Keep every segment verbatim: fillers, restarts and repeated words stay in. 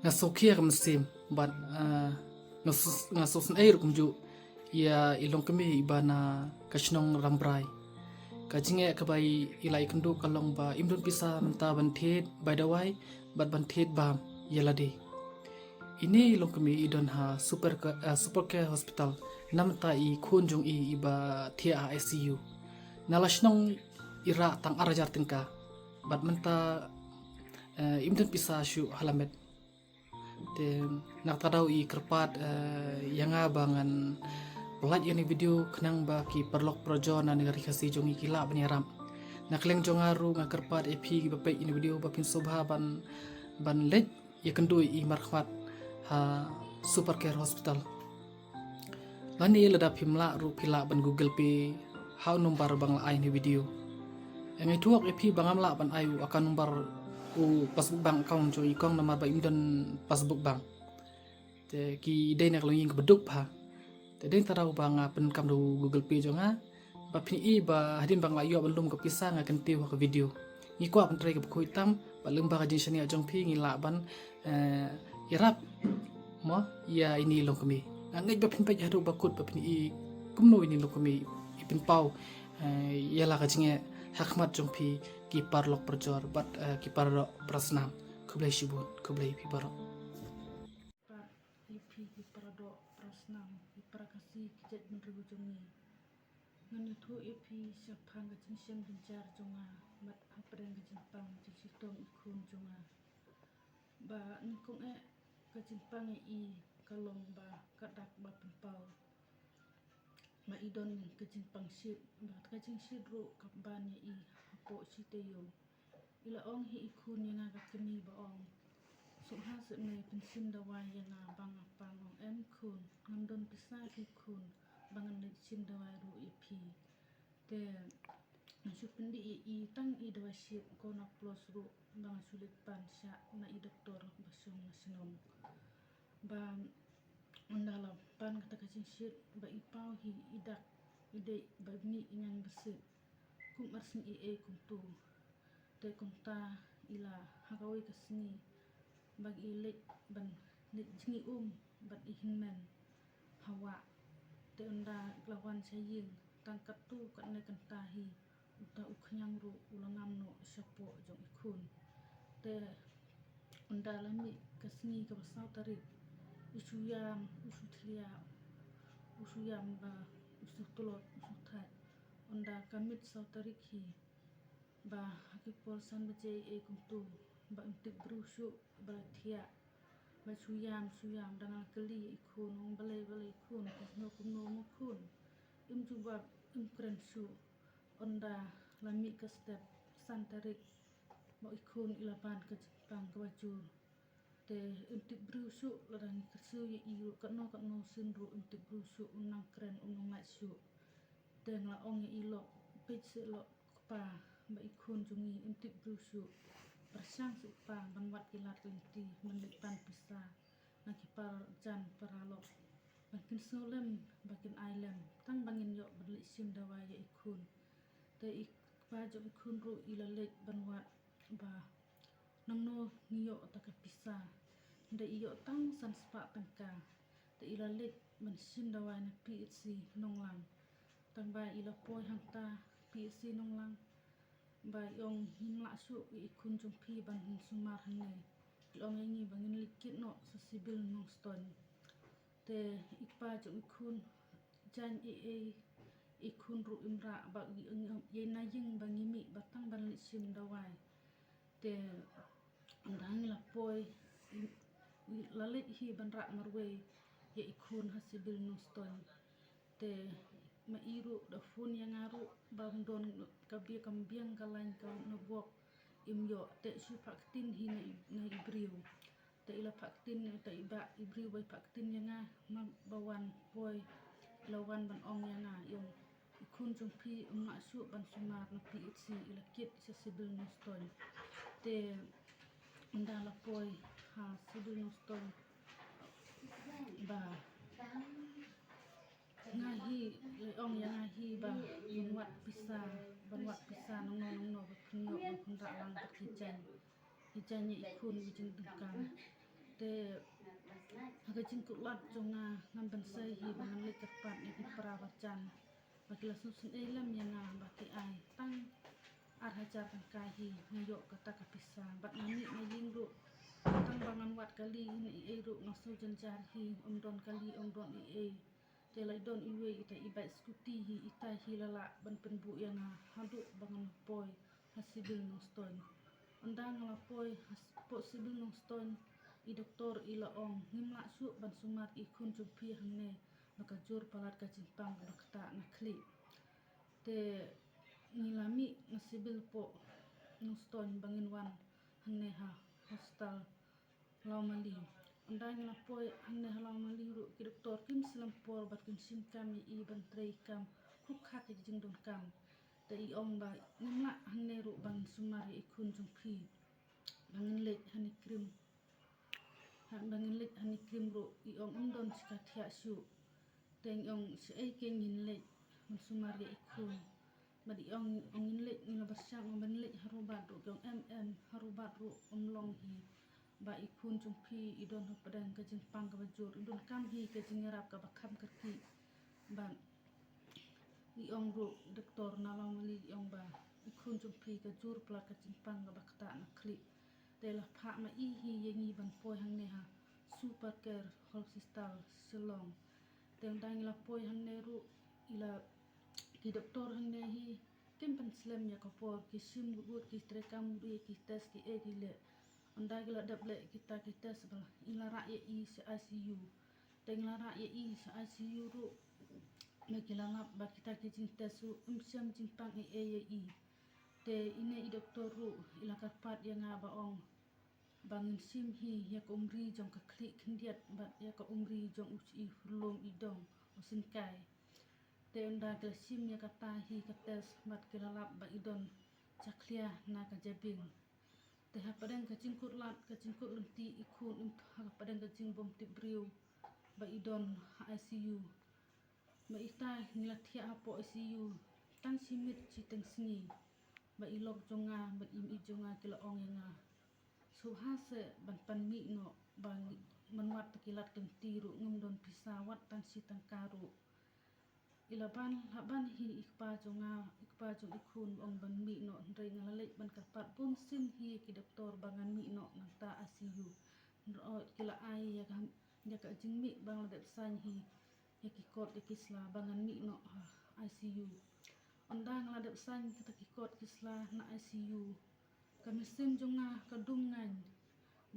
Nga sngewkhia ka mynsiem bad, ah, nga sngewsynei ruh kumjuh ïa i longkmie iba na ka shnong Rambrai. Ka jingeh kaba i la ïakynduh ka long ba im don pisa mynta ban thied bai dawai bad ban thied bam ïa lade. Ine i longkmie i don ha Super, ah, Super Care Hospital namar ta i khun jong i iba thiah ha I C U. Na la shnong i rah tang ar hajar tyngka bad mynta, eh, im don pisa shuh ha la met. Te na kata ka daw i kyrpad, eh, ïa nga ba ngan pyllait ïa ine i video khnang ba ki paralok parajor na ine i ri Khasi jong ngi ki lah ban ïarap. Na ka liang jong nga ruh nga kyrpad ïa phi kiba peit ïa ine i video ba phin sngewbha ban, ban leit ïakynduh ïa i markhmat ha Super Care Hospital. Lane lada phim lah ruh phi lah ban Google Pay ha u number ba nga la ai ha ine i video. Nga ïathuh ïa phi ba ngam lah ban ai u account number, u passbook bank account jong i kong namar ba im don passbook bank. Te ki dei na ka longïing kaba duk bha. Te dei tang ba nga pyndonkam da u Google Pay jong nga. Ba phin i ba hadien ba nga la ïoh ban lum ka pisa nga kyntiew ha ka video. Ngi kwah ban trei kaba khuid tam bad lyngba ka jingshaniah jong phi ngi lah ban, eh, ïarap mo ïa ine i longkmie. Nga ngeit ba phin peit haduh ba kut ba phin i kumno ine i longkmie i pynpaw, eh, ïa la ka jingeh ha khmat jong phi ki paralok parajor bad, eh, ki paralok parasnam. Khublei shibun, khublei phi baroh. Pat ïa phi ki paradoh parasnam, ki para Khasi ki jaitbynriew jong ngi. Ngan ïathuh ïa phi shaphang ka jingshem jynjar jong nga bad hapdeng ka jingpang jingshitom i khun jong nga. Ba nyngkong eh ka jingpang ïa i ka long ba ka dak ba pynpaw ba i don ka jingpang shit, ba ka jingshit ruh ka ban ïa i hapoh shi taïew. I la ong hi i khun ïa nga ka kmie ba ong, sngewbha seh mei pynshim dawai ïa nga ba nga pang. Ong em khun, ngam don pisa hi khun ba ngan leit shim dawai ruh ïa phi. Te nga shu pyndih ïa i tang i dawai shit Conaplus ruh ba nga shu leit pan shah na i doktor ba shong na shnong. Ba ynda la pan kata ka jingshit ba i paw hi i dak i dei ba mih i ñiang ba sit. Kum arsngi ei ei kumtu. Te kumta i la ha kawei ka sngi ba i leit ban leit jngi um bad i hynmen ha wah. Te ynda la wan sha ïing tang katto katne kynta hi uta u khñiang ruh u la ngam noh shapoh jong i khun. Te ynda la mih ka sngi kaba saw tarik, u shu ïam, u shu thliah, u shu ïam ba u shu tlot, u shu thait. Ynda ka miet saw tarik hi ba ha ki por san baje ei ei kumtu ba im tip briew shuh ba la thiah. Ba shu ïam, shu ïam, da nga la kylli ïa i khun, ong balei, balei khun, kumno, kumno mo khun. Im jubab, im kren shuh. Ynda la mih ka step san tarik ba i khun i la ban ka jingpang kaba jur. Te im tip briew shuh, lada ngi kyrsiew ïa i ruh katno katno sien ruh im tip briew shuh, um nang kren, um nang lait shuh. Te nga la ong ïa i lok, peit seh lok kpa, ba i khun jong ngi im tip briew shuh. Pyrshang seh kpa ban wad ki lad ki lynti ban leit pan pisa na ki para jan para lok. Ban kin sngew lem, ba kin ai lem, tang ba ngin ïoh ban leit shim dawai ïa i khun. Te i kpa jong i khun ruh i la leit ban wad ba nangno ngi ïoh ta ka pisa. Nda i ïoh tang san spah tyngka. Te i la leit ban shim dawai na P H C Nonglang. Tang ba i la poi hangta P H C Nonglang. Ba i ong ngim lah shuh ïa i khun jong phi ban sumar hangne. I la ong ïa ngi ba ngin leit kit noh sha Civil Nongstoiñ. Te i kpa jong i khun, jan ei ei i khun ruh im rah ba ïa na ïing ba ngi mih ba tang ban leit shim dawai. Te ynda ngi la poi, i, i la leit hi ban rah marwei ïa i khun ha Civil Nongstoiñ. Te ma i ruh da phone ïa nga ruh ba ym don ka bia, kam biang ka line ka network im ïoh. Te shu phah ktien hi na i, na i briew. Te i la phah ktien, te i bah i briew ba i phah ktien ïa nga, ma ba wan poi, i la wan ban ong ïa nga, i ong i khun jong phi um lah shuh ban sumar na P H C, i la kit sha Civil Nongstoiñ. Te ynda la poi ha Civil Nongstoiñ ba nga hi, la ong ïa nga hi ba ban wad pisa, ban wad pisa nangno nangno ba phin ïoh ban kynrah lang bad ki jaiñ, ki jaiñ ïa i khun, ki jingdonkam. Te ha ka jingkutlad jong nga, ngam banse hi ba ngan leit kyrpad ïa ki para ba jan ba ki la sngewsynei lem ïa nga ba ki ai tang ar hajar tyngka hi. Nga ïoh kata ka pisa bad nga mih na ïing ruh, tang ba ngan wad kali ne ei ei ruh nga sngewjynjar hi. Ym don kali, ym don ei ei. Te la don iwei ita i bike scooty hi, ita hi la lah ban pynbuh ïa nga haduh ba ngan poi ha Civil Nongstoiñ. Ynda nga la poi hapoh Civil Nongstoiñ, i doktor i la ong, ngim lah shuh ban sumar ïa i khun jong phi hangne ba ka jur palat ka jingpang ba ktah na khlieh. Te ngi la mih na Civil hapoh Nongstoiñ ba ngin wan hangne ha hospital Lawmali. Ynda ngi la poi hangne ha Lawmali ruh ki doktor kim slem por bad kim shim kam ïa i ban trei kam khup khak ïa ki jingdonkam. Te i ong ba ngim lah hangne ruh ban sumar ïa i khun jong phi. Ba ngin leit ha Nongkrem, ha ba ngin leit ha Nongkrem ruh i ong ym don shika thiah shuh. Te ngi ong shaei keiñ ngin leit ban sumar ïa i khun. Bad i ong, ong ngin leit, ngi la pyrshang ong ban leit ha Rubat ruh, ki ong em em, ha Rubat ruh ym long hi. Ba i khun jong phi i don hapdeng ka jingpang kaba jur, i donkam hi ka jingïarap kaba kham kyrkieh. Bad i ong ruh doktor na Lawmali i ong ba i khun jong phi ka jur palat ka jingpang kaba ktah na khlieh. Te la phah ma i hi ïa ngi ban poi hangne ha Super Care Hospital Shillong. Te ynda ngi la poi hangne ruh, i la, ki doktor hangne hi kim pynslem ïa ka por, ki shim bud bud, ki treikam bud ïa ki test kiei kiei leh. Ynda ki la dep leh kita ki test ba i la rah ïa i sha I C U. Te ngi la rah ïa i sha I C U ruh, ba ki la lap ba kita ki jingtest ruh ym shym jingpang ei ei ïa i. Te ine i doktor ruh i la kyrpad ïa nga ba ong ba ngin shim hi ïa ka umri jong ka khlieh khyndiat bad ïa ka umri jong u shi i furlong i dong u synkai. Te ynda ki la shim ïa kata hi ka test bad ki la lap ba i don jakhlia na ka jabieng. Te hapdeng ka jingkut lad ka jingkut lynti i khun, im ha hapdeng ka jingbym tip briew ba i don ha I C U. Ba ita ngi la thiah hapoh I C U tang shi miet shiteng sngi. Ba i lok jong nga bad i miet jong nga ki la ong ïa nga, sngewbha seh ban pan mih noh, ba ngi, man wat ta ki lad ki lynti ruh ngim don pisa wat tang shi tyngka ruh. I la ban, la ban hi i kpa jong nga, i kpa jong i khun ong ban mih noh, hynrei nga la leit ban kyrpad bun sien hi ki doktor ba ngan mih noh nangta I C U. Hynrei ki la ai ïa ka, ïa ka jingmih ba nga la dep sign hi ïa ki kot ïa ki sla ba ngan mih noh ha I C U. Ynda nga la dep sign kita ki kot ki sla na I C U, ka mynsiem jong nga ka dum ngaiñ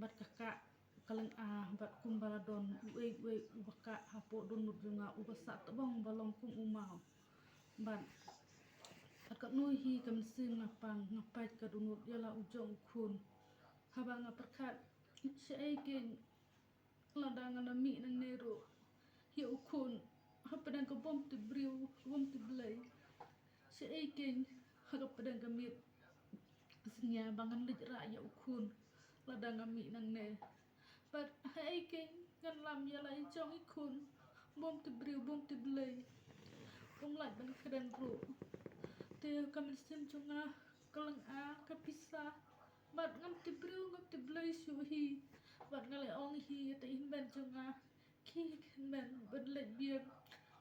bad ka kah ka lynga bad kumba la don uei uei uba kah hapoh dohnud jong nga, uba sah tbong ba long kum u maw. Bad katno hi ka mynsiem nga pang, nga pait ka dohnud ïa la u jong u khun. Haba nga pyrkhat shaei keiñ lada nga la mih nangne ruh ïa u khun hapdeng ka bym tip briew bym tip Blei. Shaei keiñ ha ka pdeng ka miet ka sngi ba ngan leit rah ïa u khun lada nga mih nangne. Bad haei keiñ ngan lam ïa la i jong i khun bym tip briew bym tip Blei. Ym lah ban kren ruh. Te ka mynsiem jong nga ka lynga, ka pisa. Bad ngam tip briew ngam tip Blei shuh hi. Bad nga la ong hi ïa i hynmen jong nga, khie hynmen ban leit biang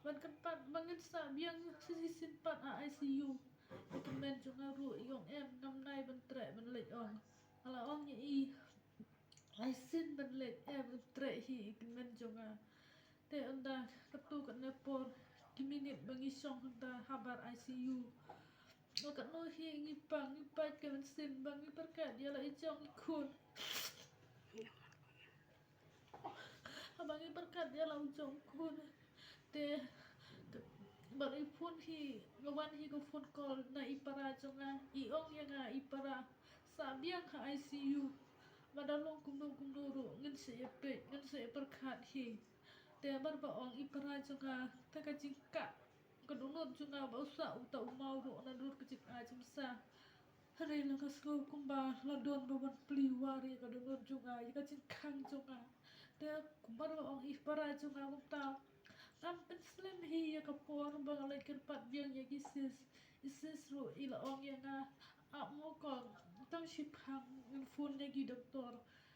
ban kyrpad ba ngin sah biang shisien pat ha I C U. Ïa i hynmen jong nga ruh i ong em, ngam nai ban treh ban leit ong. Nga la ong ïa i, ai sien ban leit em, ngam treh hi, i hynmen jong nga. Te ynda katto katne por ki minit ba ngi shong hangta habar I C U, nga katno hi ngi pang ngi pait ka mynsiem ba ngi pyrkhat ïa la i jong i khun. Haba ngi pyrkhat ïa la u jong u khun te bad i phone hi, nga wan hi ka phone call na i para jong nga, i ong ïa nga i para, sah biang ha I C U. Mada long kumno kumno ruh ngin sa ïa peit, ngin sa ïa pyrkhat hi. Te mar ba ong i para jong nga, te ka jingkah ka dohnud jong nga ba u sah uta u maw ruh naduh ka jingai jong nga. Hynrei la nga sngew kumba la don ba wan plie war ïa ka dohnud jong nga, ïa ka jingkhang jong nga. Te kumba la ong i para jong nga kumta, ngam pynslem hi ïa ka por ba nga leit kyrpad biang ïa ki sis. I sis ruh i la ong ïa nga, ah mo kong, tang shiphang ngin phone ïa ki doktor.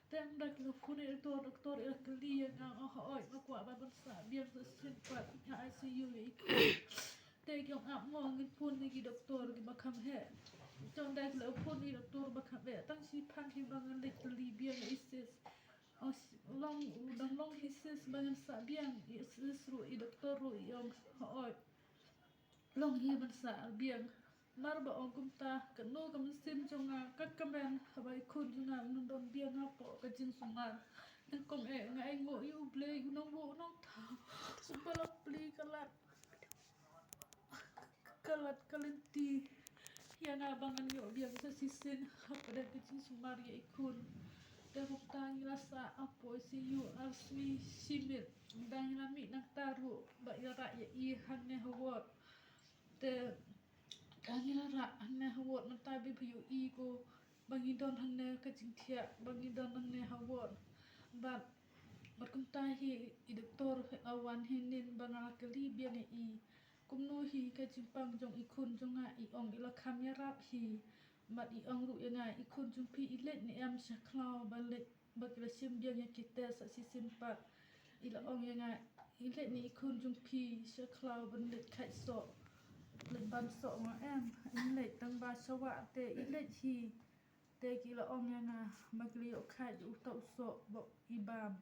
Te ynda ki la phone ïa i doktor, doktor i la kylli ïa nga, nga ong hooid, nga kwah ban pynsah biang sa shisien pat ha I C U ïa i khun. Te ki ong ap mo, ngin phone ïa ki doktor kiba kham heh. Te ynda ki la phone ïa i doktor ba kham heh, tang shiphang hi ba ngan leit kylli biang ïa i sis. Ong, long, dang long hi sis ba ngan sah biang, ïa i sis ruh, i doktor ruh i ong hooid, long hi ban sah biang. Namar ba ong kumta, kano ka mynsiem jong nga ka kmen haba i khun jong nga un don biang hapoh ka jingsumar. Nga ong eh, nga ainguh ïa U Blei, U Nongbuh U Nongthaw uba la plie ka lad, ka lad ka lynti ïa nga ba ngan ïoh biang sa shisien hapdeng ka jingsumar ïa i khun. Te kumta ngi la sah hapoh I C U ar sngi shi miet. Ynda ngi la mih nangta ruh ba i la rah ïa i hangne ha ward. Te ka ngi la rah hangne ha ward, mynta ba phi ïohi ko ba ngi don hangne, ka jingthiah ba ngi don hangne ha ward. Bad, bad kumta hi i doktor la wan hynnin ba nga la kylli biang ïa i, kumno hi ka jingpang jong i khun jong nga, i ong i la kham ïarap hi. Bad i ong ruh ïa nga, i khun jong phi i leit ne em sha khlaw ban leit, ba ki la shim biang ïa ki test sa shisien pat. I la ong ïa nga, i leit ne i khun jong phi sha khlaw ban leit khait soh, leit bam soh? Nga ong em, im leit, tang ba sha wah te i leit hi. Te ki la ong ïa nga ba ki la ïoh khait uta u soh ba i bam.